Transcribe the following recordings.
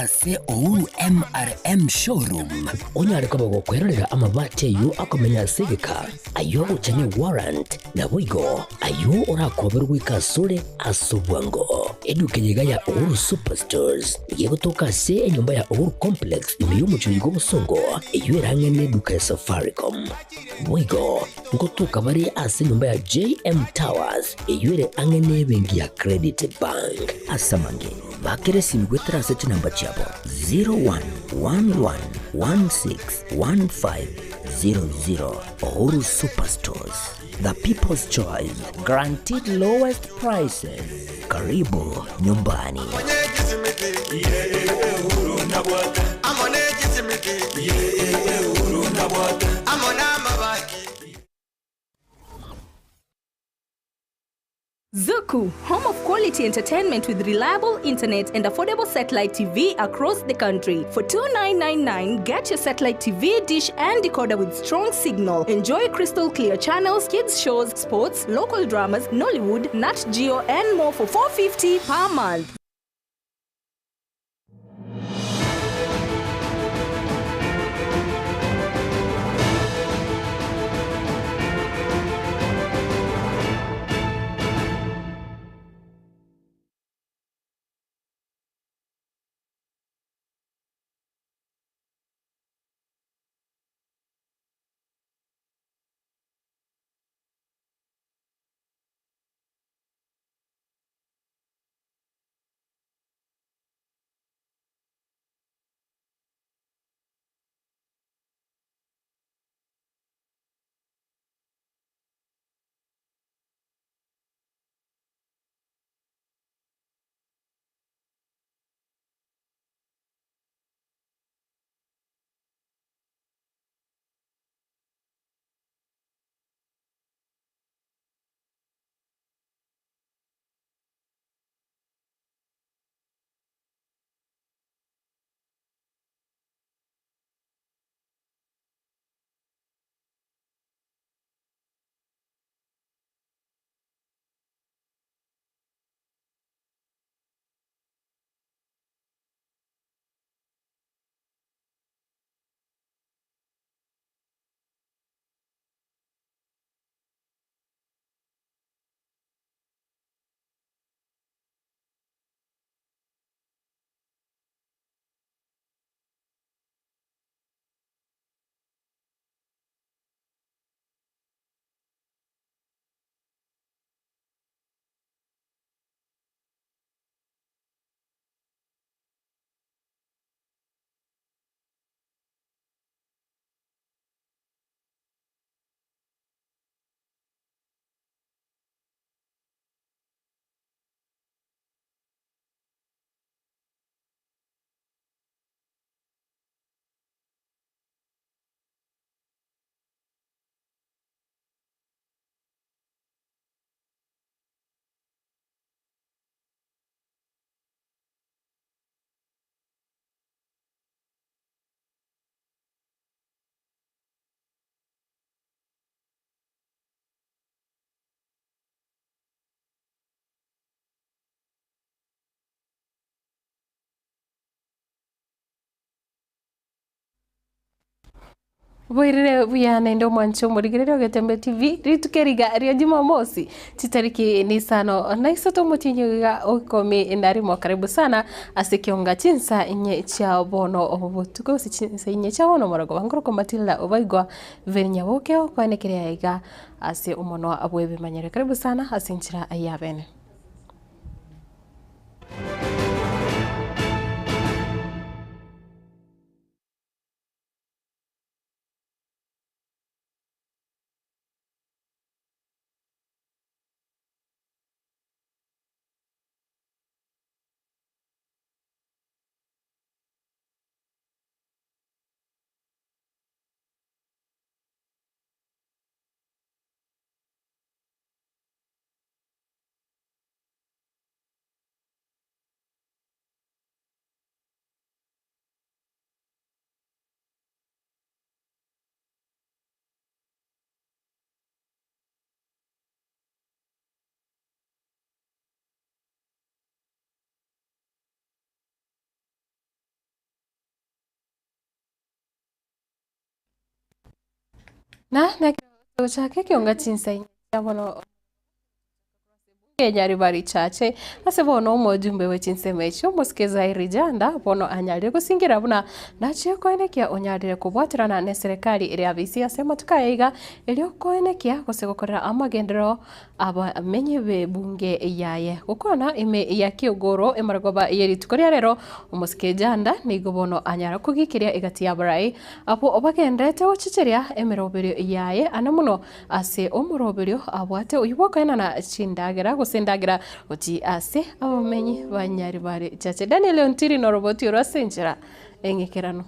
ase Uhuru MRM Showroom onyare koba gokwerorera amabati ayio akomenya ase egeka, ayio agocha ne warrant, naboigo ayio orakoberwe goika asore ase obwango. Eduka eye iga ya Uhuru Superstores nigo egotoka ase enyomba ya Uhuru Complex ime y'omochie oyo bw'obosongo eyio erang'e neduka ya Safaricom. Boigo ngotoka bare ase enyomba ya JM Towers eyio ere ang'e nebenki ya Credit Bank. Ase amange, bakera esimi goetera ase chinamba chiabo 0111161500. Uhuru Superstores, the people's choice, guaranteed lowest prices. Karibu nyumbani. Zuku, home of quality entertainment with reliable internet and affordable satellite TV across the country. For 2999, get your satellite TV, dish and decoder with strong signal. Enjoy crystal clear channels, kids shows, sports, local dramas, Nollywood, Nat Geo and more for 450 per month. Boirire buya naende omwanche omorigereria ogetembe TV rituko eriga ria Jumamosi chitariki ni isano na isato omotienyi oiga oikomi na rimo karibu sana ase ekionga chinsa inye chia bono obotuko gose chinsa inye chia bono omorogoba nkorokwa Matilda Obaigwa Veri Nyaboke okwanekeria aiga ase omonwa bw'ebimanyero karibu sana ase enchera ya bene. Na nekero togochaka ekionga chinsa inye chia bono Kenya Ribari Chache ase bono omojumbe bwe chinsemo echio omosike Zairi Janda bono anyarire gosingira buna nachie koenekia onyarire kobwaterana neserekari ere abisi ase amatuko aya iga erio koenekia gose gokorera amagenderero abamenyi b'ebunge yaye. Gokwana ime ya Kiogoro emarogoba ye rituko ria rero, omosike Janda nigo bono anyara kogikiria egati y'abarai abwo bagendererete gochecheria emeroberio yaye ane mono ase omoroberio abwate oyio bw'okoenana chindagera gose endagera gochia ase abamenyi ba Nyaribari Chache. Daniel Ontiri noroboti oro ase enchera eng'ikeranu.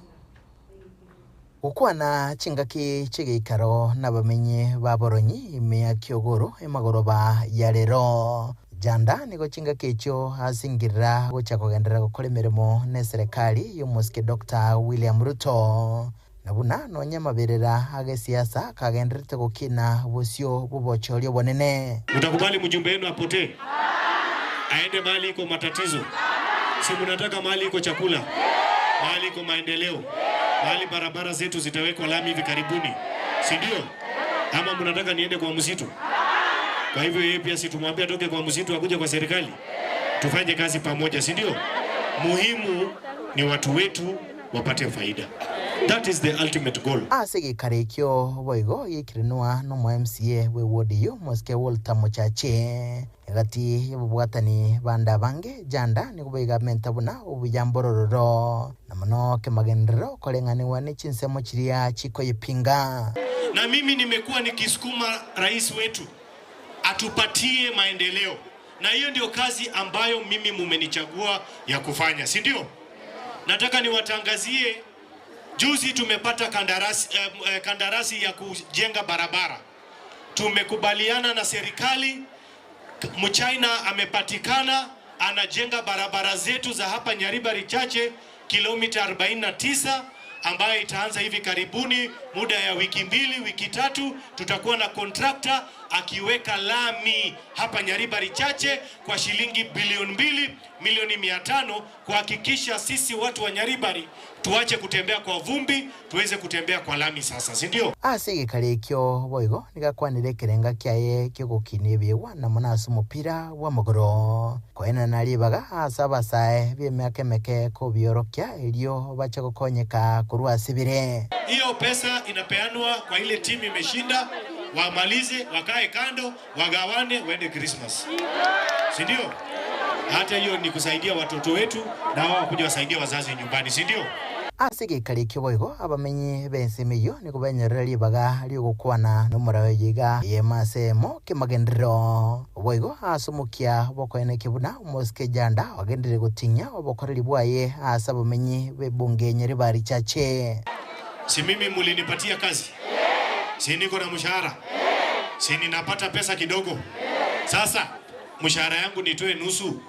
Gokwana chingaki chi'egeikaro nabamenyi ba Boronyi ime ya Kiogoro emagoroba ya rero. Janda nigo chingaki echio asingirira gochia kogenderera gokora emeremo neserekari y'omosike Doctor William Ruto. Na buna nonya amaberera agesiasa kagendererete gokina bosio bw'obochori obonene. Mtakubali mjumbe wenu apotee aende mahali iko matatizo? Si mnataka mahali iko chakula, mahali iko maendeleo, mahali barabara zetu zitawekwa lami hivi karibuni, si ndio? Ama mnataka niende kwa msitu? Kwa hivyo yeye pia si tumwambie atoke kwa msitu akuje kwa serikali, tufanye kazi pamoja, si ndio? Muhimu ni watu wetu wapate faida. That is the ultimate goal. Ase egeikaro ekio boigo gekirenwa nomo MCA bwe ward eyio omosike Walter Mochache. Egati y'obobwatani bande abange Janda nigo boigo amenta buna obuya mborororo na mono kemagenderero koreng'anigwa ne chinsemo chiria chikoyepinga. Na mimi nimekuwa nikisukuma rais wetu atupatie maendeleo, na hiyo ndio kazi ambayo mimi mumenichagua ya kufanya, si ndio? Nataka niwatangazie, juzi tumepata kandarasi, kandarasi ya kujenga barabara. Tumekubaliana na serikali, Mchina amepatikana anajenga barabara zetu za hapa Nyaribari Chache kilomita 49 ambayo itaanza hivi karibuni, muda ya wiki mbili wiki tatu, tutakuwa na kontrakta akiweka lami hapa Nyaribari Chache kwa shilingi bilioni 2 milioni 500 kuhakikisha sisi watu wa Nyaribari tuache kutembea kwa vumbi, tuweze kutembea kwa lami sasa, si ndio? Ase egekaro ekio boigo nigakwanire ekerenga kiaye ki'ogokinia ebiegwa na mono ase omopira bw'amagoro, koenana ribaga ase abasae b'emiaka emeke kobiorokia erio bache gokonyeka korwa ase bire. Hiyo pesa inapeanwa kwa ile timu imeshinda, wamalize, wakae kando, wagawane, waende Christmas. Si ndio? Hata hiyo ni kusaidia watoto wetu na wao kuja wasaidia wazazi nyumbani, si ndio? Ase egeikaro ekio boigo abamenyi b'ensemo eyio nigo benyorire ribaga ri'ogokwana nomorao oyo iga eyemo ase eyemo kemagenderero. Boigo ase omokia bw'okoenekia buna omosike Janda ogenderire gotinyia obokoreri bwaye ase abamenyi b'ebunge Nyaribari Chache. Si mimi mulinipatia kazi? Si niko na mshahara? Si ninapata pesa kidogo? Sasa mshahara yangu nitoe nusu,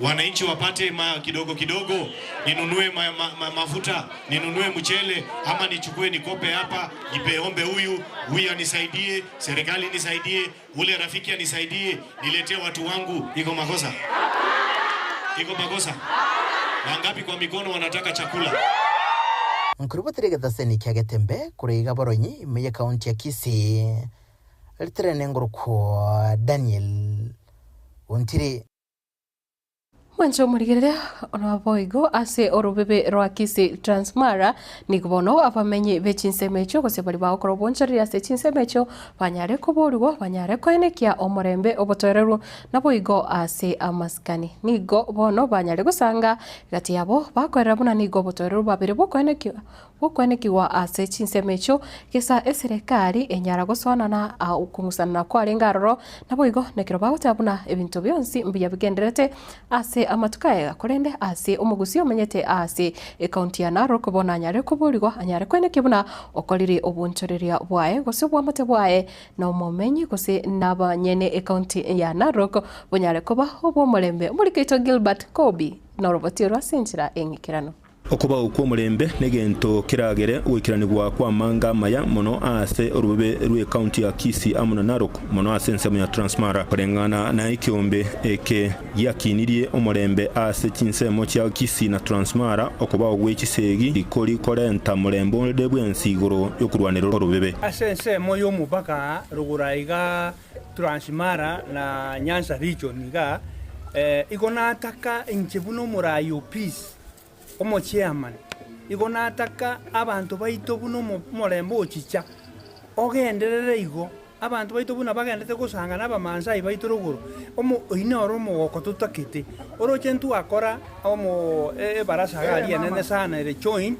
wananchi wapate ma kidogo kidogo, ninunue mafuta, ninunue mchele, ama nichukue nikope hapa, nipeombe huyu, huyu anisaidie, serikali nisaidie, ule rafiki anisaidie, niletee watu wangu. Iko makosa? Iko makosa? Wangapi kwa mikono wanataka chakula? Nkorobotire egetaseni kia Getembe korwa iga Boronyi ime y'ekaunti ya Kisii, riterene ngorokwa Daniel Ontiri. Mwanche omorigereria naboigo ase orobebe rwa Kisii Transmara nigo bono abamenyi be chinsemo echio gose baria bagokora obonchoreria ase chinsemo echio banyare koborigwa banyare koenekia omorembe obotoereru naboigo ase amasikani. Nigo bono banyare gosanga egati yabo bakoerera buna nigo obotoereru bwabeire bokoenekigwa ase chinsemo echio gesa eserekari enyara gosoanana okong'usanana kwarenge aroro naboigo nekero bagoteba buna ebinto bionsi mbuya bigendererete ase amatuko aya korende ase omogusi omenyete ase ekaunti ya Narok bono anyare koborigwa anyare koenekia buna okorire obonchoreria bwaye gose obwamate bwaye na omomenyi gose nabanyene ekaunti ya Narok bonyare koba obwomorembe. Omoriki oito Gilbert Kobi noroboti orwo ase enchera eng'ikeranu. Okobao kw'omorembe negento keragere ogoikeranigwa kw'amanga amaya mono ase orobebe rw'ecounty ya Kisii amo na Narok mono ase ensemo ya Transmara. Koreng'ana na ekeombe eke giakinirie omorembe ase chinsemo chia Kisii na Transmara, okobao gwe chisegi tikori korenta morembe onde bwensi igoro y'okorwanera orobebe. Ase ensemo y'omobaka rogoro aiga Transmara na Nyanza region iga, igo nataka inche buna omoraai o peace, omochairman, igo nataka abanto baito buna omorembe ochicha, ogenderere igo, abanto baito buna bagendete gosanga na Abamaasai baito rogoro, omo oyio noro omogoko totakete. Oroche ntwakora omo ebarasa iga aria enene sana ere joint,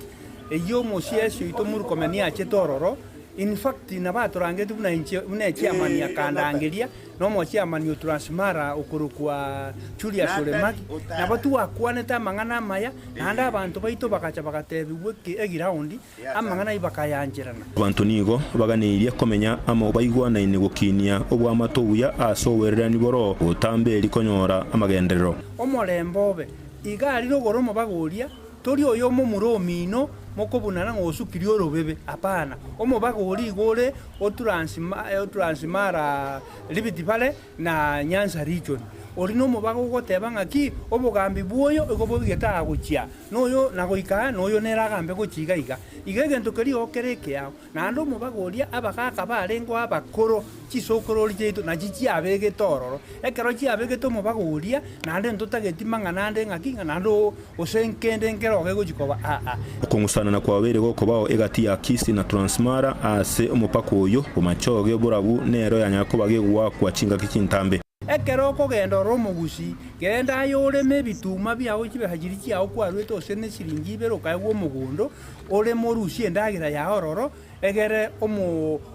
eyio omosiesi oito Murkomen achete ororo, in fact nabatorangetie buna inche buna echairman akandangeria, na omochairman o Transmara okorokwa Julius Ole Magi, nabo twakwanete amang'ana amaya, naende abanto baito bagacha bagatebigwa egiraundi, amang'ana ayio bakayancherana. Abanto nigo baganeirie komenya amo baigwanaine gokinia oboamate obuya ase oboererani boroo botambe eri konyora amagenderero. Omorembe obe iga aria rogoro omobaga oria, Tori oyo omomura omino mokobunana ng'a osukirie orobebe, hapana, omobaga oria igo ore o Transmara Rift Valley na Nyanza region. Oria nomobaga ogoteba ng'aki obogambi bw'oyo igo bobigete aa gochia noyo na goika aa noyo nere agambe gochia iga iga. Iga egento keria igo kere ekeao. Naende omobaga oria abagaaka barengeo abakoro, chisokorori chiaito nachio chiabegete ororo. Ekero chiabegete omobaga oria, naende ntotageti mang'ana ande ng'aki, ng'a naende gose nkende nkero gegochia koba aa. Okong'usanana kwabeire gokobao egati ya Kisii na Transmara ase omopaka oyio, Bomachoge borabu nero yanyara koba gegoakwa chingaki chintambe. Ekero okogenda ore omogusii, genda aye oreme ebituma biao chibesa chiria chiao kwaruete ose nesiringi ibere okaegwa omogondo, oreme orusie endagera yao ororo, egere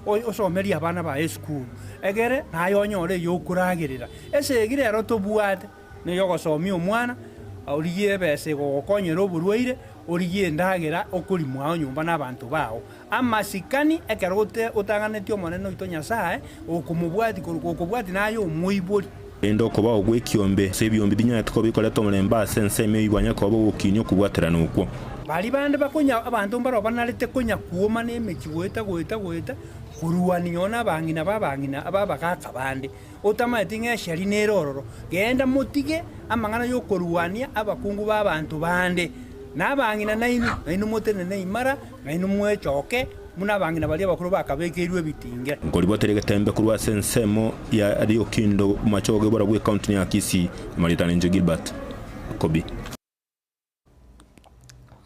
osomerie abana baye esukuru, egere naye onyore eyokoragerera. Esegi rero tobwate neyogosomia omwana, origie ebesa egogokonyera oborwaire, origie endagera okorimwa ao nyomba na abanto bao. Amasikani ekero otang'anetie Omonene oito Nyasae, okomobwatia korwa gokobwatia naye omoibori. Korende okobao gw'ekiombe ase ebiombe binyarete koba bikoreta omorembe ase ensemo eyio bwanyare koba bogokinia okobwaterana okwo. Baria bande bakonya abanto mbarabwo banarete konya kwoma nemechie goeta goeta goeta korwania nonya na abang'ina b'abang'ina ab'abagaaka bande, otamaeti ng'a esheri nere ororo. Genda motige amang'ana y'okorwania abakungu b'abanto bande, na abang'ina nainwe, nainwe motenene imara, Nainwe mwechoke buna abang'ina baria abakoro bakabekeirwe ebitinge. Nkoribwatera egetembe korwa ase ensemo ya Riokindo Machoge borabwo ekaunti ya Kisii, amarieta ninche Gilbert Kobi.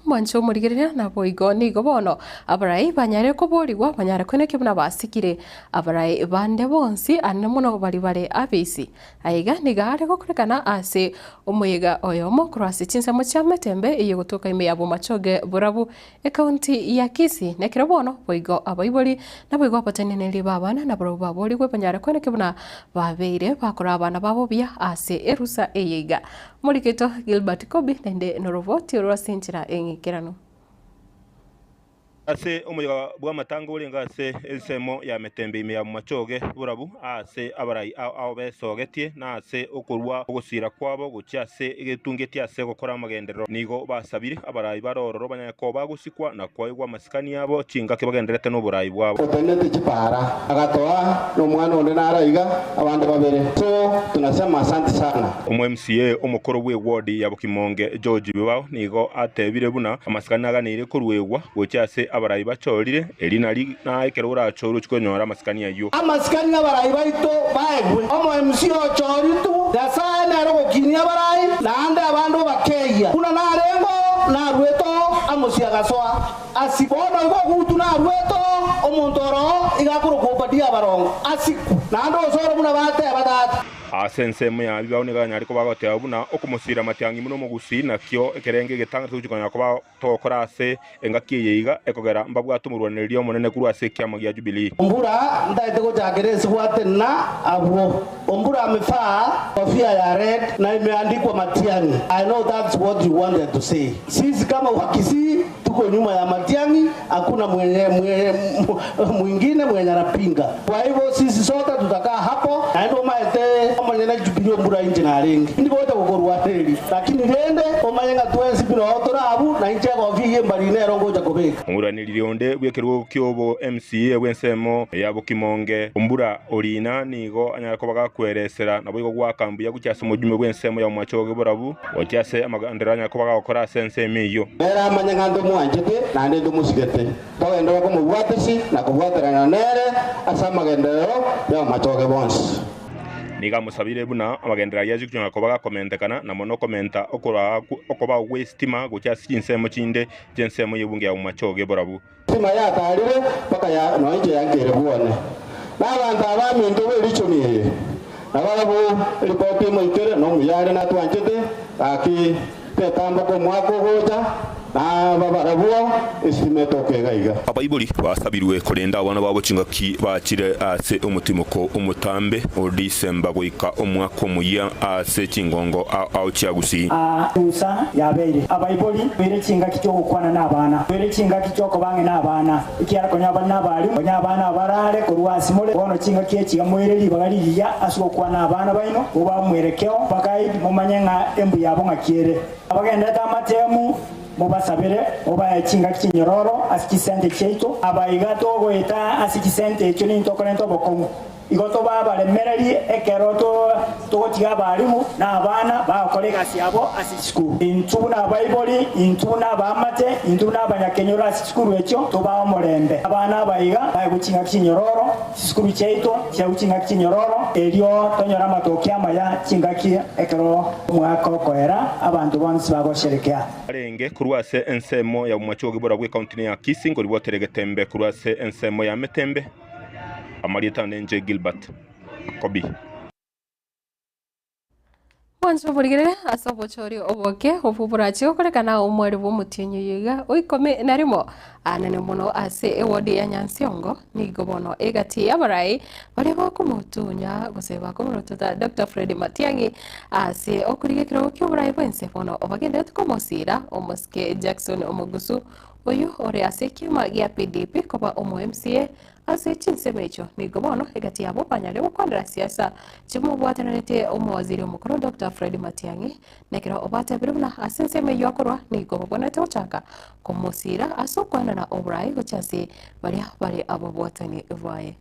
Mwanche omorigereria naboigo nigo bono abarai banyare koborigwa banyare koenekia buna basikire abarai bande bonsi anene mono baria bare abeisi. Aiga nigo are gokorekana ase omoyega oyomo korwa ase chinsemo chia Metembe eyio egotoka ime ya Bomachoge Borabu Ekaunti ya Kisii. Nekero bono boigo abaibori naboigo abateneneri b'abana nabarabwo baborigwe banyare koenekia buna babeire bakora abana babo buya ase erusa eye iga. Omorikito Gilbert Kobi naende noroboti orwo ase enchera eng'ikeranu. Ase omoyega bw'amatanga orenge ase ensemo ya Metembe ime ya Bomachoge Borabu, aase abarai ao ao besogetie, na ase okorua ogosiira kwabo gochia ase egetungetie ase gokora amagenderero, nigo basabire abarai bare ororo banyare koba bagosikwa na koegwa amasikani abo chingaki bagendererete noborai bwabo. Otenenete chipaara, agatoa nomwana onde naro aiga, abande babere. So tunasema asanti sana. Omo-MCA omokoro bw'ewodi ya Bokimonge George Bibao nigo atebire buna amasikani naganeire koruegwa gochia ase abarai bachorire, eri nari na ekero orachorwe ochie konyora amasikani ayio. Amasikani abarai baito baegwe. Omo-MC ochoritwe, Nyasae nere ogokinia abarai, naende abande obakeyia, buna narenge oo, naruete oo, amosie agasoa. Asikwe. Bono igo ogutu naruete oo, omonto oro oo iga akorokwa Obadia abarongo, asikwe, naende osore buna bateba tata. Ase ensemo ya bibao nigo anyare koba agoteba buna okomosiira matiang'i buna omogusii, nakio ekerengo egetang'ani togochia konyara koba togokora ase engaki eye iga, ekogera mbabwate omorwanereria omonene korwa ase ekiama gia Jubilee. Ombura ntaete gochakera esibwate na abwo. Ombura amevaa kofia ya red na imeandikwa Matiang'i. I know that's what you wanted to say. Sisi kama Wakisii tuko nyuma ya Matiang'i. hakuna mwenye, mwenye, mwingine mwenye anapinga. Kwa hivyo sisi sote tutakaa hapo naende omaete omonyene Jubilee ombura inche narenge indi gocha gokorwa reri lakini rende omanye ng'a twensi buna torabu na inche egofi eye mbarine ero ngocha kobeka. Omoraneri onde bw'ekerogo ki'obo MCA bw'ensemo ya Bokimonge, Ombura Orina nigo anyare koba gakweresera naboigo goaka mbuya gochia ase omojumbe bw'ensemo ya Omoachoge Borabu gochia ase amagenderero anyare koba gagokora ase ensemo eyio. Nere amanye ng'a ntomwanchete, naende ntomosigete, togenderere komobwatisia na kobwaterana nere ase amagenderero y'amachoge bonsi. Nigo amosabire buna amagenderero ayio achia konya koba gakomentekana, na mono komenta okoraa okobao gw'esitima gochia ase chinsemo chinde chi'ensemo y'ebunge ya Omoachoge Borabu. Esitima yataarire mpaka ya nonya inche yankeire bwone. Na abanto abaminto b'erichoni eye, nabarabwo eripoti emoikere, na omuya are natwanchete, gaki tetamboka omwaka ogocha, na aba barabwo esitima etoke iga iga. Abaibori basabirwe korenda abana babo chingaki bachire ase omotimoko omotambe o Disemba goika omwaka omoyia ase chingongo ao chia Gusii. Aa Musa yabeire abaibori, toire chingaki chi'ogokwana nabana, toire chingaki chi'okoba ang'e nabana, ekiagera konya bare nabarimu, konya abana abarare korwa ase more. Bono chingaki echi iga moire ribaga rigiya ase gokwana nabana baino, mobae omwerekeo mpaka momanye ng'a embu yabo ng'aki ere. Abagenderete amatemu, mobasabere, mobae chingaki chinyororo ase chisente chiaito. Aba iga togoeta ase chisente echio nintokorenta obokong'u. Igo tobe abaremererie ekero togotiga abalimu na abana bagokora egasi yabo ase chisukuru. Intwe buna abaibori, intwe buna abaamate, intwe buna abanyakenyoro ase chisukuru echio, tobae omorembe. Abana aba iga baegwe chingaki chinyororo, chisukuru chiaito chiaegwe chingaki chinyororo, erio tonyore amatokia amaya chingaki ekero omwaka okoera abanto bonsi bagosherekea. Arenge korwa ase ensemo ya omochogi borabwo ekaunti ya Kisii nkoribwatera egetembe korwa ase ensemo ya Metembe. Amarieta ane inche Gilbert Kobi. Mwanche oborigerere ase obochori oboke obwo borache gokorekana omweri bw'omotienyi oyo iga oikomi na rimo anene mono ase ewodi ya Nyansiongo nigo bono egati y'abarai baria bakomotunya gose bakomorotota Dr. Fred Matiang'i ase okorigia ekerogo ki'oborai bwense bono obagenderete komosira omosike Jackson Omogusu Oyio ore ase ekioma gia PDP koba omo MCA ase chinsemo echio nigo bono egati yabo banyare gokwanera siasa chimobwatananetie omowaziri omokoro Doctor Fred Matiang'i nekero obatebire buna ase ensemo eyio akorwa nigo babwenerete gochaka komosira ase okwanana oborai gochia ase baria bare ababwatani baye.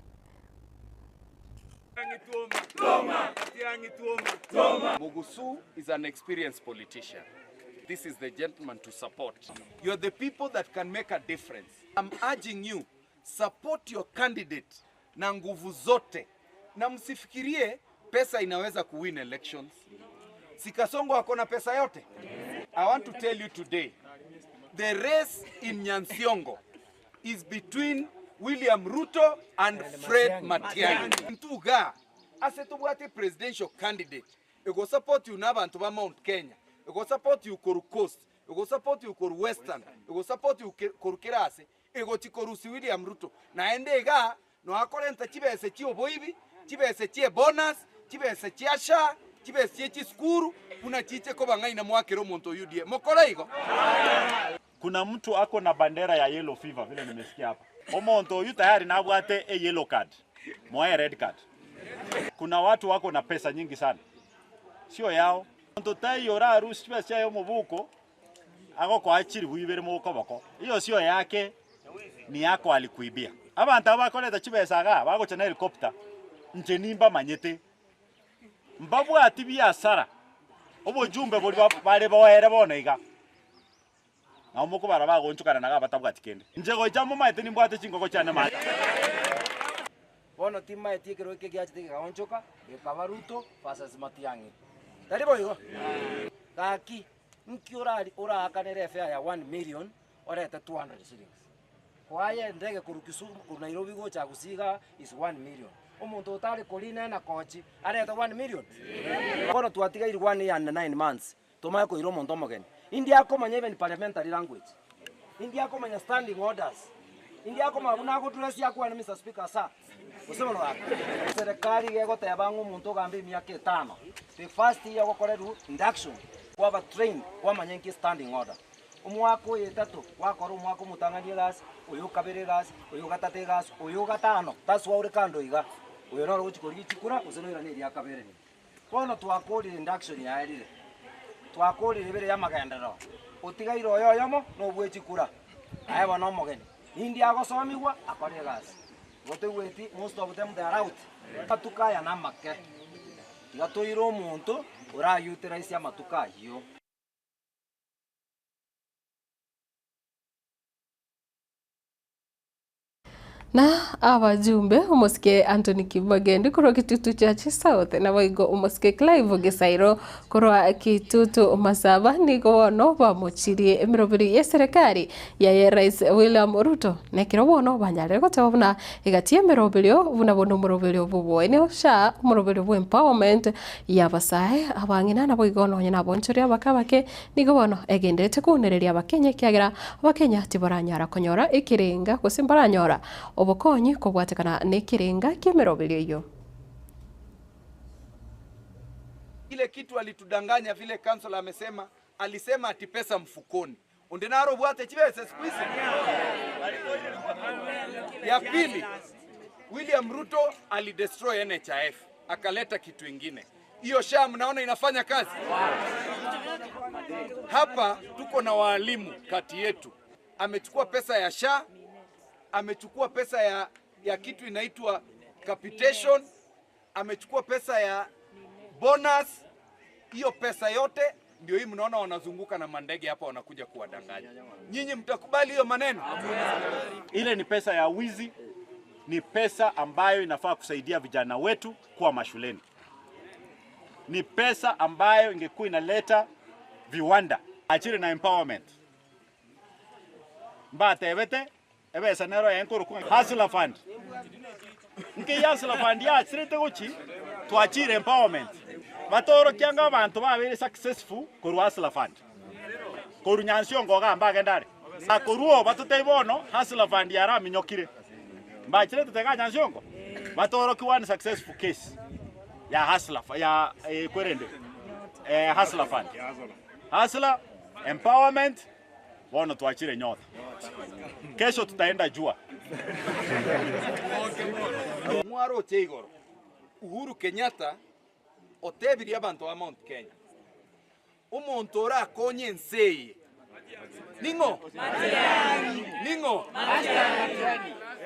Mugusu is an experienced politician. This is the gentleman to support. You're the people that can make a difference. I'm urging you, support your candidate na nguvu zote, na msifikirie pesa inaweza kuwin elections. Si Kasongo ako na pesa yote? I want to tell you today, the race in Nyansiongo is between William Ruto and Fred Matiang'i. Ntuga ase tobwate presidential candidate ego support you n'abanto ba Mount Kenya, ego support you koru Coast, ego support you koru Western, ego support you koru kera ase, egochi korusi William Ruto. Naende igaa noakorenta chibese chi'oboibi, chibese chi'ebonus, chibese chia SHA, chibese chie chisukuru, buna chiche koba ng'ai namoakere omonto o UDA. Mokore igo? Kuna mtu ako na bandera ya yellow fever vile nimesikia hapa. Omonto oyu tayari nabwate e yellow card. Moe red card. Kuna watu wako na pesa nyingi sana. Sio yao. Monto taiyo orarusie chibesa chiaye omobuko agokoa chilifu ibere mokoboko. Iyo sio yake ni yako alikuibia. Abanto aba bakoreta chibesa igaa bagocha na helicopter inche nimbamanyete. Mbabwati biasara obojumbe boria bare boere bono iga. Nabo mokobara bagoonchokana nago abatabwati kende. Inche gocha momaete nimbwate chingoko chiane maate. Bono timaeti ekero eke giachete gekaonchoka, gekaba Ruto versus Matiang'i. Tari boigo? Gaki, nki orari oraakanere efare ya one million orete 200 shillings? Kwaye endege korwa Kisumu korwa Nairobi gocha Gusii igaa is one million. Omonto otare korina ena kochi arete one million? Bono twatigaire one year and nine months Tomanye koira omonto omogeni. Indi akomanya even parliamentary language. Indi akomanya standing orders. Indi akomanya buna agodress akwane Mister Speaker sir. Gose bono gaki. Serikali iga egoteba ng'a omonto ogambe emiaka etano, the first year ogokorerwa induction, kwaba trained, kwamanya inki standing order. Omwaka oyo etato, gwakora omwaka omotang'ani egasi, oyo okabere egasi, oyo ogatato egasi, oyo ogatano, taswa ore kando iga, oyo noro ogochi korigia chikura gose noirane eria kabere. Bono twakorire induction yaerire, twakorire ebere ya amagenderero, otigaire oyo oyomo na obwe chikura, aye bono omogeni, nindi agosomigwa akore egasi. Igo toigweti most of them they are out. Amatuko aya namake, tiga toire omonto ora utilize amatuko ayio. Na abajumbe, omosike Anthony Kibagendi korwa Kitutu Church South, naboigo omosike Clive Gisairo korwa Kitutu Masaba nigo bono bamochirie emeroberi y'eserekari yaye Rais William Ruto. Nekero bono banyarire goteba buna egati y'emeroberio buna bono omoroberio bw'oboene SHA, omoroberio bw'empowerment y'abasae, abang'ina naboigo nonya nabonchoria abake abake Nigo bono egendererete kounereria Abakenya ekiagera Abakenya tibaranyara konyora ekerenga gose mbaranyora obokonyi kobwatekana nekerenga ki'emeroberio eyio. Ile kitu alitudanganya vile councillor amesema, alisema ati pesa mfukoni. Onde naro obwate chibesa siku hizi? Ya pili, William Ruto alidestroy NHIF akaleta kitu ingine. Hiyo SHA mnaona inafanya kazi? Hapa tuko na waalimu kati yetu. Amechukua pesa ya SHA, amechukua pesa ya, ya kitu inaitwa capitation, amechukua pesa ya bonus. Hiyo pesa yote ndio hii mnaona wanazunguka na mandege hapa wanakuja kuwadanganya. Nyinyi mtakubali hiyo maneno? Ile ni pesa ya wizi, ni pesa ambayo inafaa kusaidia vijana wetu kuwa mashuleni, ni pesa ambayo ingekuwa inaleta viwanda achiri na empowerment mbatebete ebesa nero yenkuru Hustler Fund nke Hustler Fund yachirete gochi twachire empowerment batorokianga abantu babere successful korwa Hustler Fund koru nyansiongo ogamba agende are akoruo batotei bono Hustler Fund yaraminyokire mbachirete tega nyansiongo batoroki one successful case ya Hustler ya eh, kwerende eh, Hustler Fund Hustler empowerment bono twachire nyota kesho tutaenda jua Mwaroche igoro Uhuru Kenyatta otebirie abanto ba Mount Kenya omonto orakonye ense eye ning'o ning'o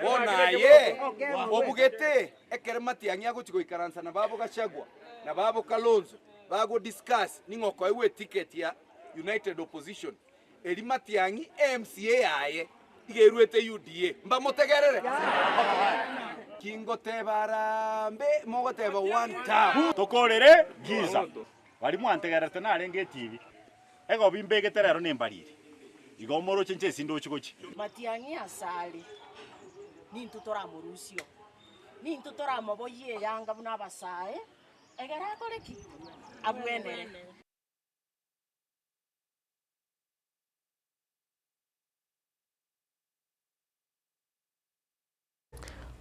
bono aye obugete ekere Matiang'i agochi goikaransa na babo Gachagua na babo Kalonzo bago discuss ning'o okoegwa eticket ya United Opposition eri Matiang'i MCA yaye iga erwete UDA mbamotegerere kingoteba harambee mogoteba one term. Tokorere giza bari mwantegererete narenge etibi egobi mbegete rero nembariri igo moroche nche esindochi gochi. Matiang'i asare, nintwe toramorusio, nintwe toramoboyie eyanga buna abasae, egere akore ki? Abwenere.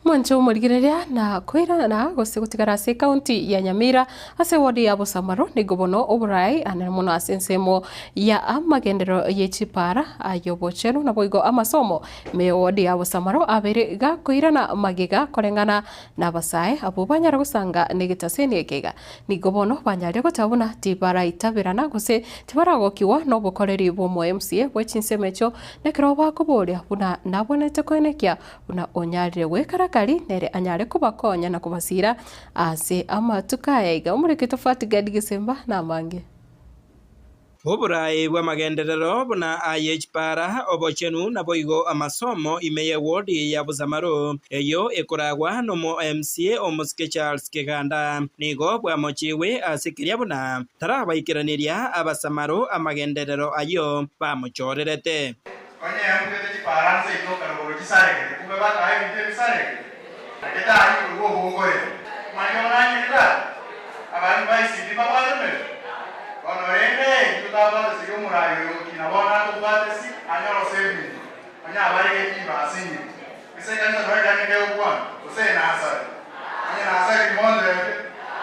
Mwanche omorigereria na koirana gose gotigara ase ekaunti ya Nyamira ase ewodi ya Bosamaro nigo bono oborai anene mono ase ensemo ya amagenderero ye chipara ay'obochenu naboigo amasomo ime y'ewodi ya Bosamaro abeire gakoirana magega koreng'ana nabasae abwo banyare gosanga negetaseni eke iga. Nigo bono banyarire goteba buna tibaraitaberana gose tibaragokigwa nobokoreri bw'omo MCA bwe chinsemo echio nekero bakoboria buna nabwenerete koenekia Buna onyarire gwekarakari, nere anyare kobakonya na kobasiira ase amatuko aya iga. Omoriki tofauti Gad Gisimba namange. Oboraai bw'amagenderero buna aye chipara, obochenu naboigo amasomo ime ye ward ya Busamaro eyio ekoragwa nomo MCA omosike Charles Kiganda nigo bwamochigwe ase keria buna tarabaikeraneria abasamaro amagenderero ayio bamochorerete. Onye mbugete chipaara nseito karogoro chisaregete, kumbe bakaa ebinto ebisaregete, naki tari korua obongoyere. Manya onanyire tata, abande ba ICT mbabwate emeremo. Bono rende intwe tabwate segi omorai oyo gokina bono atobwate si anyore ase ebinto, onye abaregeti ribasa inywe. Ase ekanisa nonya ekane kegokwana, gose enasari. Onye nasari timontebie,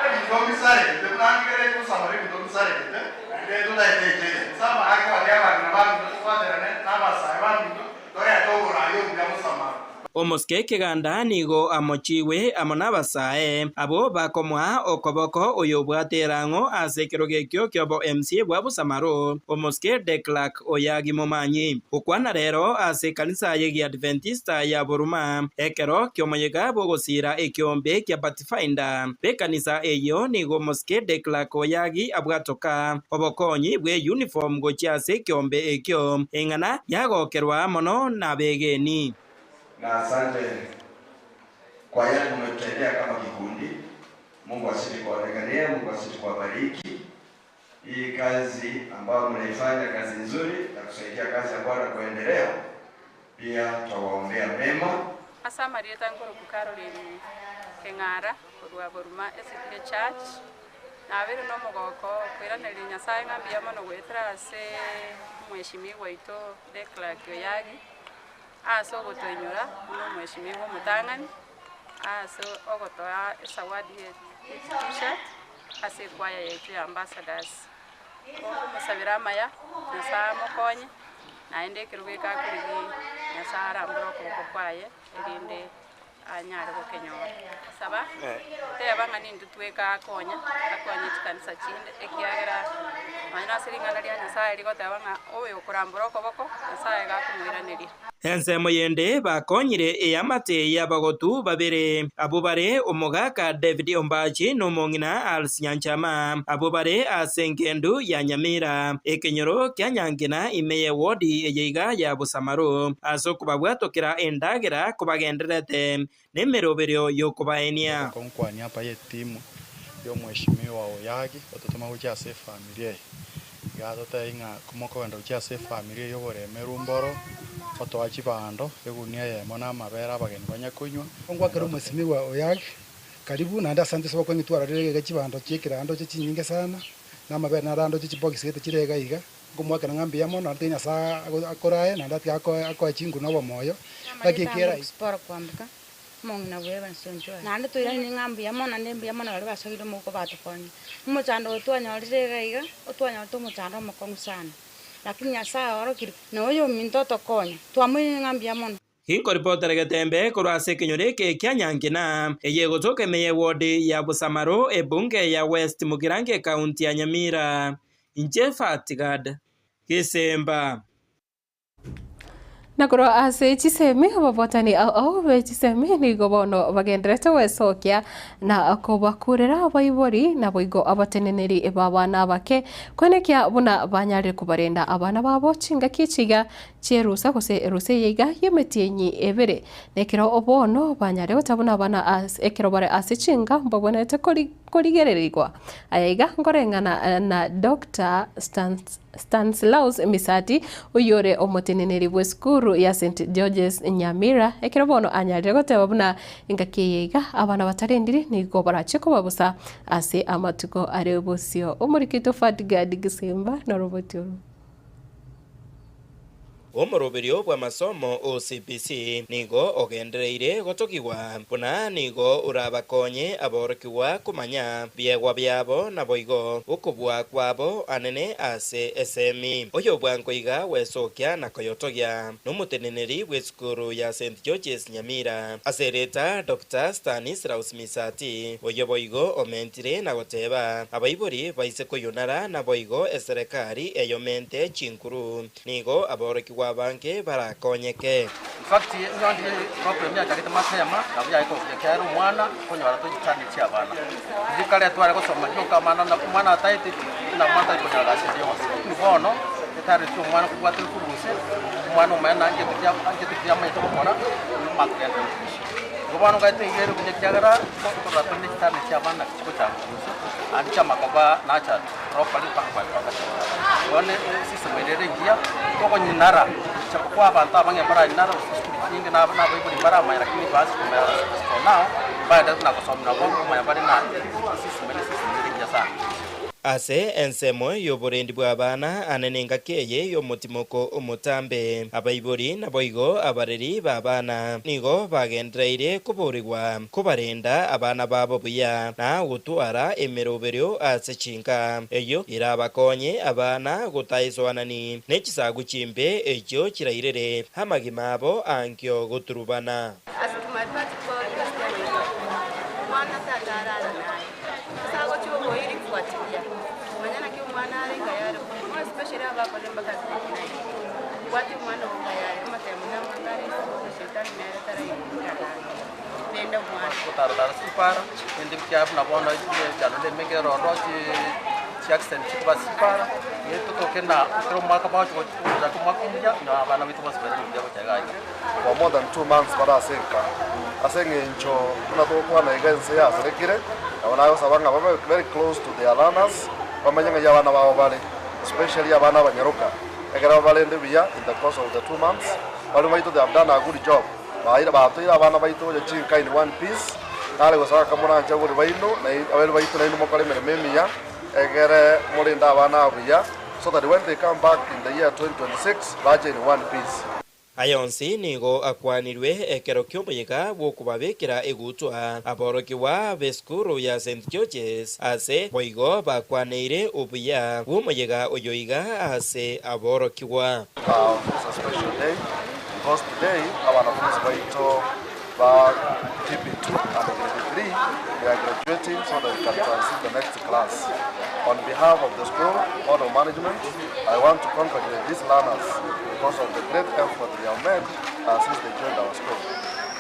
ebinto mbisaregete, buna nkigereti gosabora ebinto mbisaregete, naende totaete echela. Sama ake baria abang'ina baminto tobwaterane na abasae baminto torete oboraai obuya bosamaro. Omosike keganda nigo amochigwe amo nabasae abwo bakomoa okoboko oyobwate erang'o ase ekerogo ekio ki'obo MCA bwa Busamaro, Omosike De Klerk Oyagi Momanyi. Gokwana rero ase ekanisa y'Egiadventista ya Buruma ekero ki'omoyega bw'ogosiira ekeombe kia Pathfinder b'ekanisa eyio nigo Omosike De Klerk Oyagi abwatoka obokonyi bwe uniform gochia ase ekeombe ekio, eng'ana yagokerwa mono nabegeni. Na asante kwa yale mmetutendea kama kikundi. Mungu azidi kuwaonekania, Mungu azidi kuwabariki. Hii kazi ambayo mnaifanya, kazi nzuri ya kusaidia kazi ya Bwana kuendelea, pia twawaombea mema. Ase amarieta nkorokwa Caroline Keng'ara korwa Boruma SDA Church, nabeire nomogoko koiraneria Nyasaye ng'a mbuya mono goetera ase omweshimiwa oito Declark Oyagi, Ase ogotoinyora buna omweshimiwa omotang'ani, ase ogotoa esawadi ye t-shirt ase ekwaya yaito ya Ambassadors. Tokomosabera amaya, Nyasaye amokonye, naende ekero goika akorigia Nyasaye arambore okoboko kwaye erinde anyare gokenyora. Saba, teba ng'a nintwe tweka akonya, akonye chikanisa chinde, ekiagera nonya nase ring'ana ria Nyasaye rigoteba ng'a oyo okorambora okoboko, Nyasaye iga akomoiraneria. Ensemo yende bakonyire eamate y'abagotu babere, abwo bare omogaka David Ombachi na omong'ina Alice Nyanchama, abwo bare ase engendu ya Nyamira, ekenyoro kia Nyankina ime y'ewodi eye iga ya Busamaru, ase okobabwatokera endagera kobagendererete nemeroberio y'okobaenia. Konkwani apa y'etimu y'omweshimiwa Oyagi ototoma gochia ase efamiri eye. Iga atotebie ng'a komokogenda gochia ase efamiri eye oboremeru mboro, otoa chibando, egunia eyemo na amabere abageni banye konywa. Ngwakera omweshimiwa Oyagi karibu naende asante ase obokonyi twarorire iga chibando chi'ekerando chinyinge sana, na amabere narandoche chibox gete chire iga iga. Nkomoakera ng'a mbuya mono, naende tiga Nyasae akorae, naende atiga akoe chinguru na obomoyo, naki ekiagera. Siporo kwamboka, omong'ina bw'ebanso onchware. Naende toiranerie ng'a mbuya mono, naende mbuya mono baria basoire omouko batokonya. Omochando oyo twanyorire iga iga, otwanyorete omochando omokong'u sana, lakini Nyasae oorokire, na oyominto otokonya, twamoiraneria ng'a mbuya mono. Inkoripotera getembe korwa ase ekenyoro eke kia Nyankina, eye egotoka ime y'ewodi ya Busamaru, ebunge ya West Mugirango ekaunti ya Nyamira. Inche Fatgad Gesemba. Na korwa ase chisemi, ababwatani ao be chisemi nigo bono bagendererete gwesokia na kobakurera abaibori naboigo abateneneri b'abana abake, koenekia buna banyarire kobarenda abana babo chingaki echi iga chi'erusa gose erusa eye iga y'emetienyi ebere. Na ekero bono banyare gotabuna abana ase ekero bare ase chinka mbabwenerete korigererigwa. Aya iga nkoreng'ana na Doctor Stanislaus Misati oyio ore omoteneneri bw'esukuru ya St George's Nyamira ekero bono anyarire goteba buna engaki eye iga abana batarendiri nigo barache koba bosa ase amatuko are bosio. Omoriki oito Fadgard Gisimba noroboti oro. Omoroberio bw'amasomo o CBC nigo ogendereire gotogigwa buna nigo orabakonye aborokigwa komanya biegwa biabo naboigo okobua kwabo anene ase esemi. Oyo bwango iga gwesokia na koyotogia nomoteneneri bw'esukuru ya St George's Nyamira ase erieta Doctor Stanislaus Misati, oyio boigo omentire na goteba abaibori baise koyonara naboigo eserekari eyomente chinkuru. Nigo aborokigwa abange barakonyeke. In fact, inyo ndire problem yachagete mapema, nabo yaye kobuya ekiagera omwana konyora tochitani chia abana. Riria kare tware gosoma rioka amana na omwana ataete pi, na omwana tari konyora gasi ende yonsi. Lakini bono, etareti omwana kobwata ekuruse, omwana omonyene na ngento ki angete ki amanyete gokora, omanye kogenderera gotugusia. Igo bono ngaete iga ere buya ekiagera, nkorora tore ne chitani chia abana naki chigochaka gotugusia, naende chiamakoba nurtured. Properly mpaka kwa mpaka. Bono esystem ere ere engiya, tokonyinara japokuwa abanto abange mbaranyinara gose chisukuru chinyinge na abaibori mbaramanya lakini basi komanya as for now mbaenderete na gosomia nabo nkomanya bare na esystem ere esystem ere engiya sana. Ase ensemo y'oborendi bw'abana ane nengaki eye y'omotimoko omotambe, abaibori naboigo abareri b'abana nigo bagendereire koborigwa kobarenda abana babo buya na gotwara emeroberio ase chinka, eyio erabakonye abana gotaisoanani ne chisagu chimbe echio chirairere amagima abo ankio goturubana. As to my part question omwana tata arara naye ase agochia oboiri fuatilia manya naki omwana are ngai are more especially abakore mpaka grade nine bwatia omwana oo ngai are amatemo namonto are isiko na shetani nere taraikara ang'e rende omwana. Gotaratara chipara, rende ekiagera buna bono emechando ere emenge ere ororo chiaccident chikoba ase chipara, nigo totoke na ekero omwaka bagochi gochaka omwaka omuya, onye abana baito bonsi bairane buya gocha iga iga. For more than 2 months bare ase enka ase eng'encho buna togokwana iga ense yasarekire, nabo nagosaba ng'a babe very close to their learners, bamenye ng'ai abana babo bare, especially abana abanyaroka, ekero babarende buya in the course of the 2 months, barimo baito they have done a good job, baire batoire abana baito gocha chinka in one piece, nare gosaba kamoranche abori baino, na abairi baito nainwe mokore emeremo emiya, egere morende abana aba buya, so that when they come back in the year 2026, bache in one piece. Aya onsi nigo akwanirwe ekero ki'omoyega bw'okobabekera egutwa aborokigwa b'esukuru ya St George's ase boigo bakwaneire obuya bw'omoyega oyo iga ase aborokigwa. It's a special day because today abanafunzi baito ba TP2 and grade 3 they are graduating so that they can transit the next class. On behalf of the school board of management, I want to congratulate these learners because of the great effort they have made since they joined our school.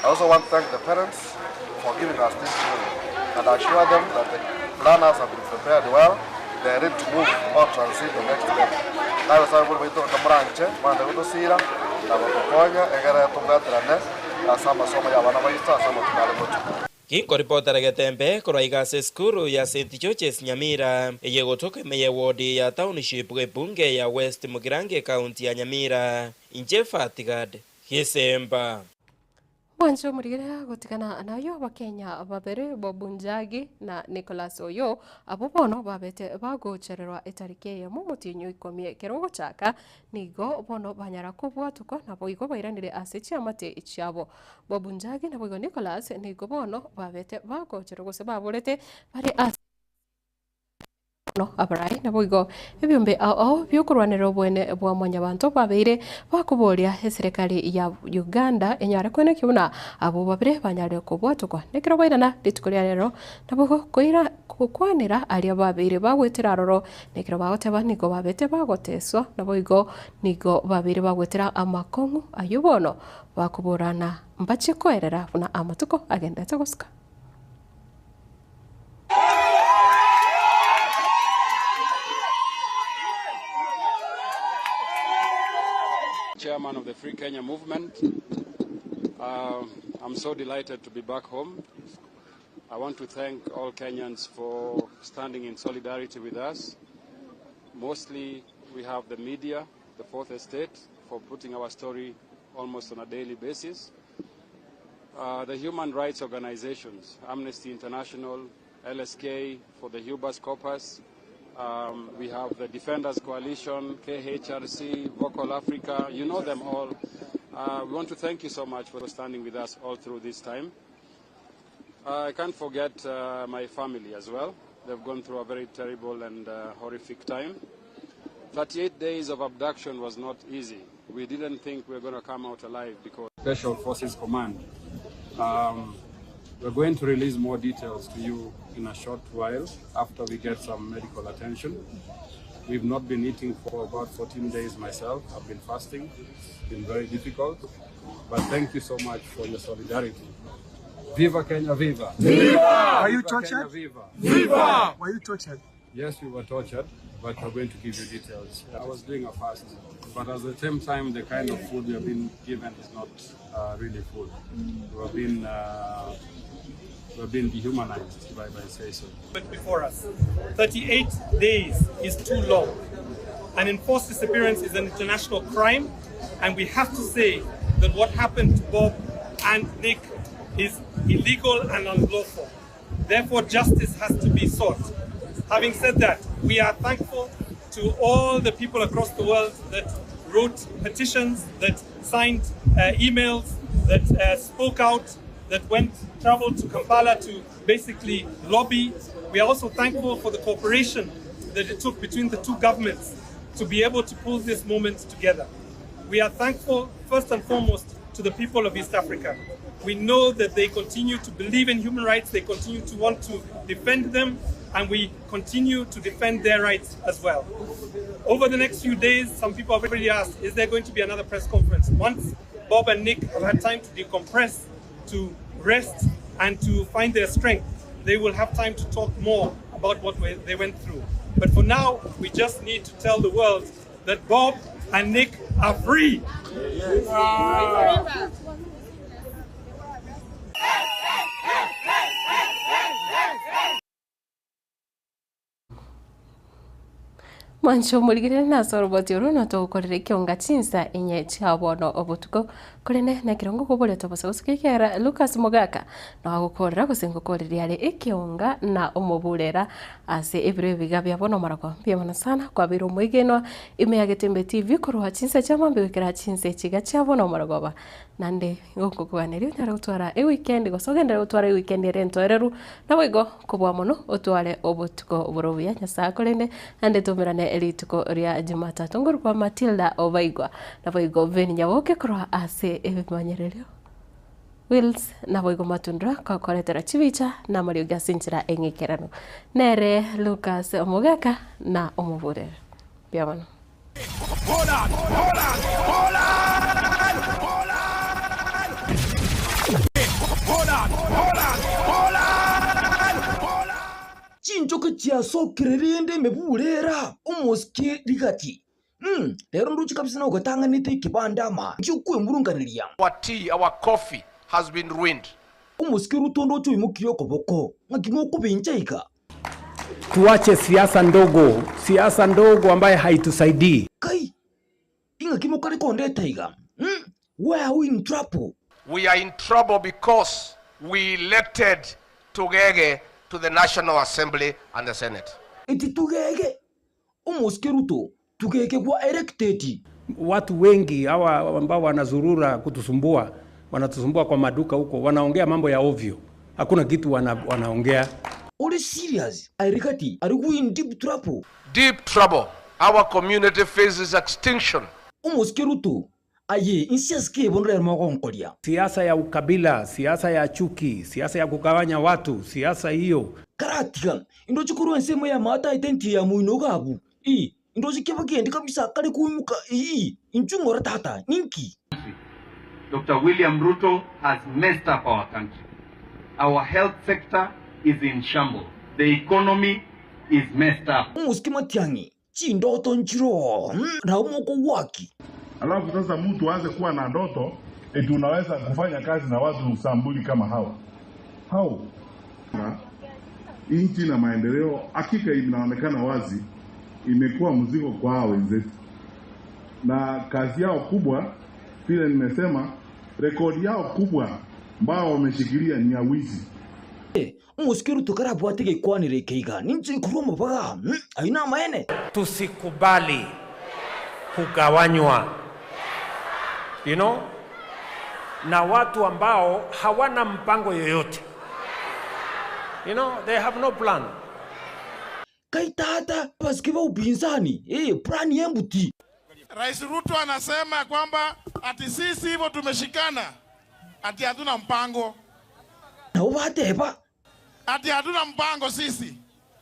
I also want to thank the parents for giving us these children and assure them that the learners have been prepared well, they are ready to move or transit the next level. Nawe sabe buri baito kamuranche mande gotosira na gotokonya egere tobwaterane ase amasomo ya abana baito ase amatuko are motu. Ginkoripotera Getembe korwa iga ase esukuru ya St George's Nyamira eye gotoka ime ye ward ya Township ebunge ya West Mugirango ekaunti ya Nyamira. Inche Fatigad Gisemba. Mwanche omorigere gotigana nayo abakenya babere Bob Njagi na Nicholas Oyo abo bono babete bagochererwa etariki eyemo omotienyi o ikomi ekero ogochaka nigo bono banyara kobwatokwa nabo igo bairanire ase chiamate chiabo. Bob Njagi nabo igo Nicholas nigo bono babete bagochererwa gose baborete bare ase bono abarai nabo igo ebiombe ao ao biokorwanera obwene bwa mwanyabanto babeire bakoboria eserikali ya Uganda enyare kwenekio buna abo babere banyare kobwatokwa nekero bairana rituko ria rero nabo koira gokwanera aria babeire bagwetera aroro nekero bagoteba nigo babete bagoteswa nabo igo nigo babeire bagwetera amakong'u aywo bono bakoborana mbache koerera buna amatuko agendete gosuka. Chairman of the Free Kenya Movement. I'm so delighted to be back home. I want to thank all Kenyans for standing in solidarity with us. Mostly, we have the media, the Fourth Estate, for putting our story almost on a daily basis. The human rights organizations, Amnesty International, LSK for the Hubert Corpus, we have the Defenders Coalition, KHRC, Vocal Africa, you know them all. We want to thank you so much for standing with us all through this time. I can't forget my family as well. They've gone through a very terrible and horrific time. 38 days of abduction was not easy. We didn't think we were going to come out alive because Special Forces Command. We're going to release more details to you in a short while after we get some medical attention. We've not been eating for about 14 days myself. I've been fasting. It's been very difficult. But thank you so much for your solidarity. Viva Kenya, viva! Viva! Were you Viva tortured? Kenya, viva! Viva! Were you tortured? Yes, we were tortured, but we're going to give you details. I was doing a fast, but at the same time, the kind of food we have been given is not really food. We have been dehumanized, if I may say so. before us. 38 days is too long. An enforced disappearance is an international crime, and we have to say that what happened to Bob and Nick is illegal and unlawful. Therefore, justice has to be sought. Having said that, we are thankful to all the people across the world that wrote petitions, that signed uh, emails, that uh, spoke out, that went traveled to Kampala to basically lobby. We are also thankful for the cooperation that it took between the two governments to be able to pull this moment together. We are thankful, first and foremost, to the people of East Africa. We know that they continue to believe in human rights, they continue to want to defend them, and we continue to defend their rights as well. Over the next few days, some people have already asked, is there going to be another press conference? Once Bob and Nick have had time to decompress, to rest, and to find their strength, they will have time to talk more about what they went through. But for now, we just need to tell the world that Bob and Nick are free. Mwanche omorigereria nase oroboti oro notogokorera ekionga chinsa inye chia bono obotuko, korende nekero ngokoboria tobosa gose ekiagera Lucas Mogaka noagokorera gose ngokoreria are ekionga na omoburera ase ebiro ebiga bia bono omoroko. Mbuya mono sana kwabeire omoigenwa ime ya Getembe TV korwa chinsa chia mambia goikera chinsa echiga chia bono omorogoba. Naende ngokokoganeria onyare gotwara eweekend gose ogenderere gotwara eweekend ere entoereru, naboigo kobua mono otware obotuko bore obuya Nyasaye akorende, naende toumerane rituko ria Jumatatu. Nkorokwa Matilda Obaigwa, naboigo Ben Nyaboke korwa ase ebimanyererio Wills, naboigo Matundura kokoretera chibicha na amariogi ase enchera eng'ikeranu. Nere Lucas Omogaka na omoburere. Mbuya mono. Chinchoke chiasokire rende emebura era omosike rigati. Mm, rero ndoche kabisa nogotang'anete ekebanda ama gi'okwemurunganeria. Our tea, our coffee has been ruined. Omosike Ruto ndoche oimokirie okoboko, ng'aki mokobencha iga? Tuache siasa ndogo, siasa ndogo ambaye haitusaidii. Kai, ing'aki mokare kondeta iga? Mm, why are we in trouble? We are in trouble because we elected Tugege to the National Assembly and the Senate. Eti tugege? Omosike Ruto, tugege gwa elected? Watu wengi hawa ambao wanazurura kutusumbua, wanatusumbua kwa maduka huko, wanaongea mambo ya ovyo, hakuna kitu wana, wanaongea. Ore serious? Aye Rigati, are we in deep trouble? Deep trouble. Our community faces extinction. Omosike Ruto, Aye, inse asike ebono rero mogonkoria. Siasa ya ukabila, siasa ya chuki, siasa ya kugawanya watu, siasa hiyo. Karatiga, indoche korwa ensemo y'amato aye tenti ya moino iga abwo, ii, indoche keba kende kabisa kare koimoka, ii, inchuo ng'ora tata, ninki? Doctor William Ruto has messed up our country. Our health sector is in shambles. The economy is messed up. Omosike Matiang'i, Chindoto nchiroo, nao mokogwaki. Alafu sasa mtu aanze kuwa na ndoto eti unaweza kufanya kazi na watu sambuli kama hawa. How? Na nchi na maendeleo hakika inaonekana wazi imekuwa mzigo kwa hawa wenzetu, na kazi yao kubwa, vile nimesema, rekodi yao kubwa ambao wameshikilia ni ya wizi. Omosike Ruto karabwate gekwanero eke iga, ninche nkorwa amabaga ayio namaene. Tusikubali kugawanywa, you know, na watu ambao hawana mpango yoyote, you know, they have no plan. Kai tata, abasike ba upinzani, eh, plan y'embuti. Rais Ruto anasema kwamba ati sisi hivyo tumeshikana, ati hatuna mpango. Nabo bateba. Ati hatuna mpango sisi.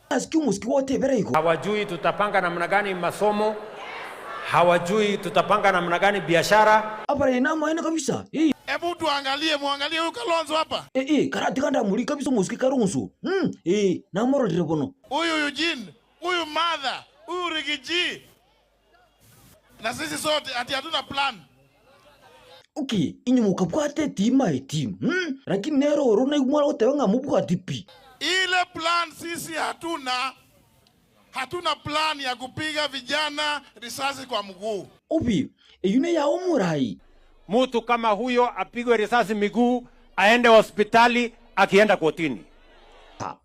Asiki omosike gwatebera igo. Hawajui tutapanga namna gani masomo, hawajui tutapanga namna gani biashara. Abare namaene kabisa. Eh. Hebu tuangalie, muangalie huyu Kalonzo hapa. Eh, eh, karatiga ndamuri kabisa omosike Kalonzo. Eh, namororire bono. Huyu Eugene, huyu Martha, huyu Rigiji. Na sisi sote ati hatuna plan. Okay, inye mokabwate etima eti. Lakini nero oro naigwa mware goteba ng'a mobwati pi. Ile plan sisi hatuna. Hatuna plan ya kupiga vijana risasi kwa mguu. Obi, eyio neya omorai. Mtu kama huyo apigwe risasi miguu, aende hospitali akienda kotini.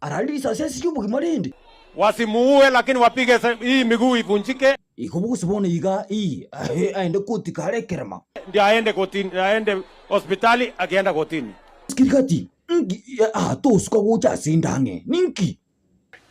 Arari risasi ase obogima rende. Wasimuue, lakini wapige hii miguu ivunjike. Igo bogose bono iga ii aende koti kare ekerema. Ndio aende kotini, aende hospitali akienda kotini. Sikirigati, nki ah tosuka gocha ase endang'e ninki?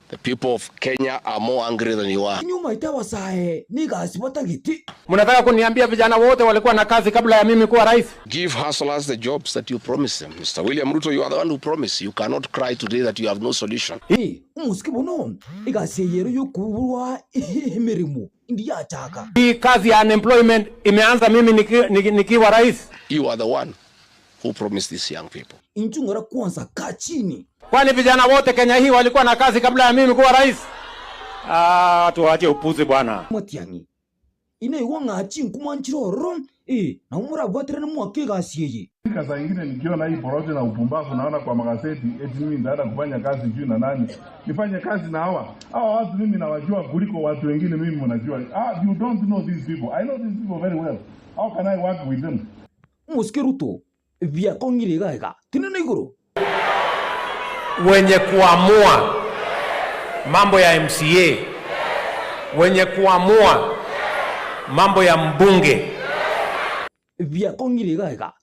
The people of Kenya are more angry than you are. Inwe omaete abasae negasi batagete. Mnataka kuniambia vijana wote walikuwa na kazi kabla ya mimi kuwa rais? Give hustlers the jobs that you promised them. Mr. William Ruto, you are the one who promised. You cannot cry today that you have no solution. Ee, omosike bono, egasi eye ero y'okoborwa emeremo indi yachaka. Hii kazi ya unemployment imeanza mimi nikiwa niki, niki rais. You are the one who promised these young people. Inchu ng'ora kwanza kaa chini. Kwani vijana wote Kenya hii walikuwa na kazi kabla ya mimi kuwa rais? Ah, tuache upuzi bwana. Matiang'i, inaigwa ng'a chinkuma nchire ororo, ee, nabo morabwaterane mwake egasi eye. Saa ingine nikiona hii porojo na upumbavu naona kwa magazeti eti mimi nitaenda kufanya kazi juu na nani? Nifanye kazi na hawa. Hawa watu mimi nawajua kuliko watu wengine mimi mnajua. Ah, you don't know these people. I know these people very well. How can I work with them? Omosike Ruto, biakong'ire iga iga, tinena igoro. Wenye kuamua mambo ya MCA, wenye kuamua mambo ya mbunge, Biakong'ire iga iga.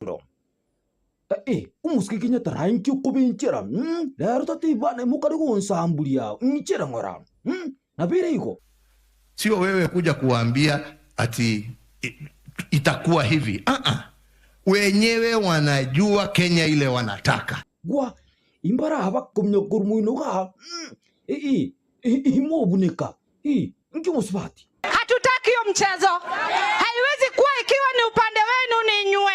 Eh, omosike Kenyatta rae nki okobenchera mm, rero tatebana mokare gonsamburia ng'ichera ng'ora mm, nabo ere igo. Sio wewe kuja kuwaambia ati itakuwa hivi. Ah -ah. Wenyewe wanajua Kenya ile wanataka. Gwa imbara abakomnya korwa moino iga mm, eh, eh, imobuneka eh, nki omosubati. Hatutaki hiyo mchezo. Haiwezi kuwa ikiwa ni upande wenu ni nywe,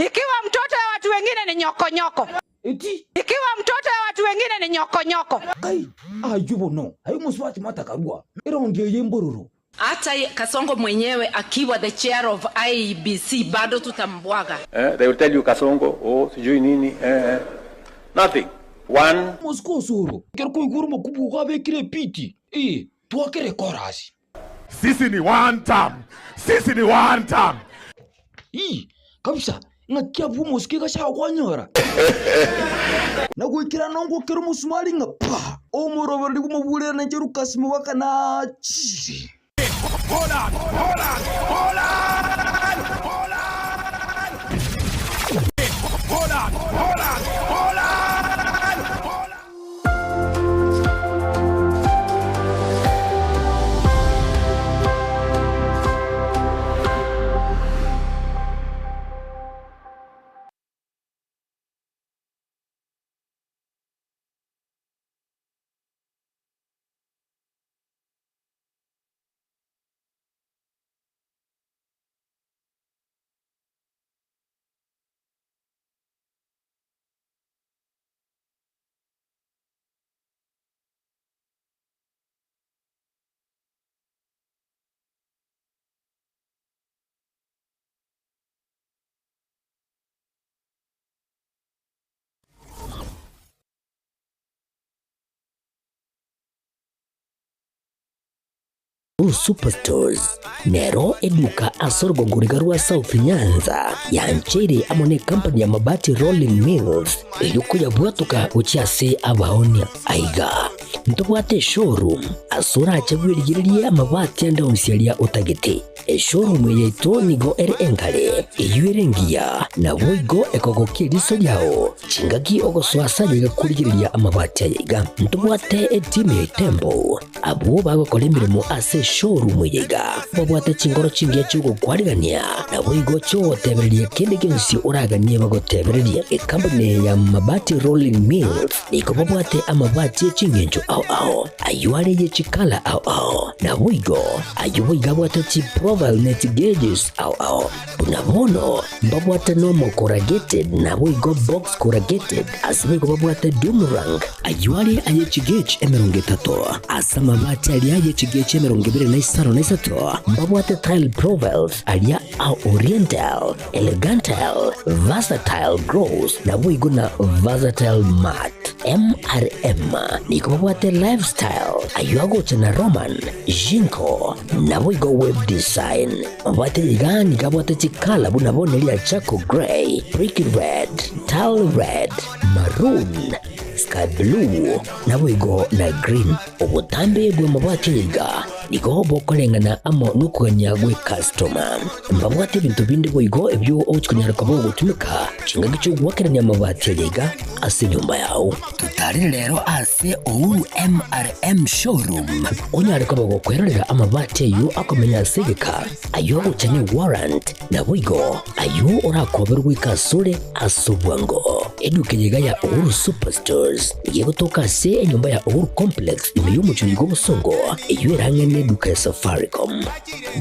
ikiwa mtoto ya watu wengine ni nyokonyoko. Eti ikiwa mtoto ya watu wengine ni nyokonyoko. Kai aywo bono aye omosubati matakarua eraundi eye mbororo. Hata Kasongo mwenyewe akiwa the chair of IEBC bado tutambwaga. They will tell you Kasongo, oh, sijui nini, Nothing. One. Mosike osoro, ekero koigure omokubu igo abekire epiti, ee, twakere ekorasi. Sisi ni one term. Sisi ni one term. Ii, kabisa, ng'aki abwo omosike gase agokwanyora. Na goikera nongo kere omosumari ng'a pa, omorobereria bw'omoburera na inche Lucas Mubaka nachire. Hold on, hold on, hold on, hold on. Hold on, hold on, hold on. Superstores nero eduka ase orogongo riga rwa South Nyanza yancheire amo ne company ya Mabati Rolling Mills eyio koyabwatoka gochia ase abaonia. Aiga ntobwate eshowroom ase orache bwerigererie amabati ande onsi aria otagete. Eshowroom eye yaito nigo ere enkare, eyio ere engiya, naboigo ekogokia eriso riao chingaki ogosoa ase aye gakorigereria amabati aya iga. Ntobwate etimu ya Itembo abwo bagokora emeremo ase eshowroom eye iga, babwate chingoro chingiya chi'ogokwarigania, naboigo chi'ogotebereria kende gionsi oraganie bagotebererie. Ekampuni eye ya Mabati Rolling Mills nigo babwate amabati ye ching'encho ao ao, ayio are ye chikala ao ao, naboigo ayio boigo abwate chiprofile ne chigeges ao ao. Buna bono mbabwate normal corrugated naboigo box corrugated, ase boigo babwate doomerang ayio are aye chigauge 30, ase amabati aria aye chigauge 23 mbabwate tile profiles aria a oriental, elegantal, versatile gross naboigo na versatile matte. MRM nigo babwate lifestyle ayio agocha na Roman, Jinko naboigo web design. Mabwate iga nigo abwate chikala buna bono eria charcoal grey, brick red, tile red, maroon, sky. Sky blue, naboigo na green. Obotambe bw'amabati aya iga nigo bokoreng'ana amo nokogania gw'ekastoma. Mbabwate ebinto binde boigo ebio ogochia konyara koba ogotumeka chingaki chi'ogoakerania amabati aya iga ase enyomba yao. Totarere rero ase Uhuru MRM Showroom onyare koba gokwerorera amabati ayio akomenya ase egeka, ayio agocha ne warrant, naboigo ayio orakoberwe goika asore ase obwango. Eduka eye iga ya Uhuru Superstores nigo egotoka ase enyomba ya Uhuru Complex ime y'omochie oyo bw'obosongo, eyio ere ang'e neduka ya Safaricom.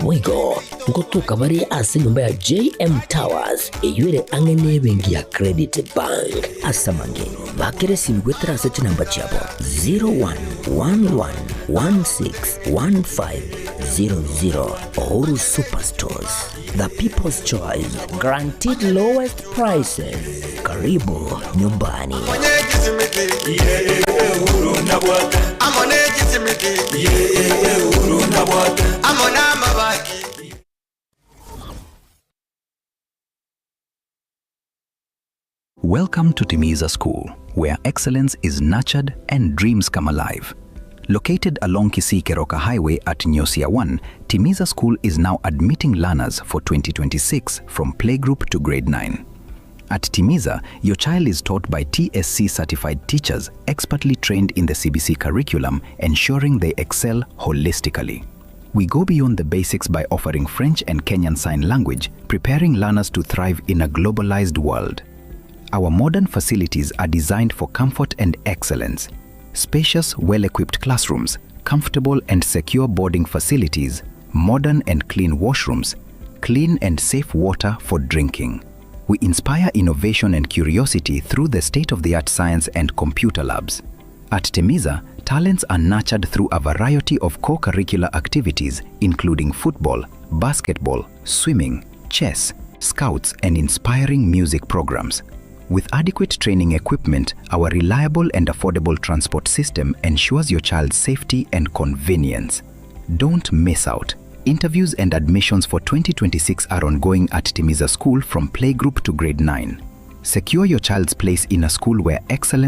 Boigo ngotoka bare ase enyomba ya JM Towers eyio ere ang'e nebenki ya Credit Bank. Ase amange, bakera esimi goetera ase chinamba chiabo 0111161500. Uhuru Superstores, the people's choice, guaranteed lowest prices. Karibu nyumbani. Welcome to Timiza School, where excellence is nurtured and dreams come alive. Located along Kisii Keroka Highway at Nyosia 1, Timiza School is now admitting learners for 2026 from playgroup to grade 9. At Timiza, your child is taught by TSC certified teachers expertly trained in the CBC curriculum, ensuring they excel holistically. We go beyond the basics by offering French and Kenyan Sign Language, preparing learners to thrive in a globalized world. Our modern facilities are designed for comfort and excellence. Spacious, well equipped classrooms, comfortable and secure boarding facilities, modern and clean washrooms, clean and safe water for drinking. We inspire innovation and curiosity through the state of the art science and computer labs. At Temiza, talents are nurtured through a variety of co curricular activities, including football, basketball, swimming, chess, scouts, and inspiring music programs. With adequate training equipment, our reliable and affordable transport system ensures your child's safety and convenience. Don't miss out. Interviews and admissions for 2026 are ongoing at Timiza School from playgroup to grade 9. Secure your child's place in a school where excellence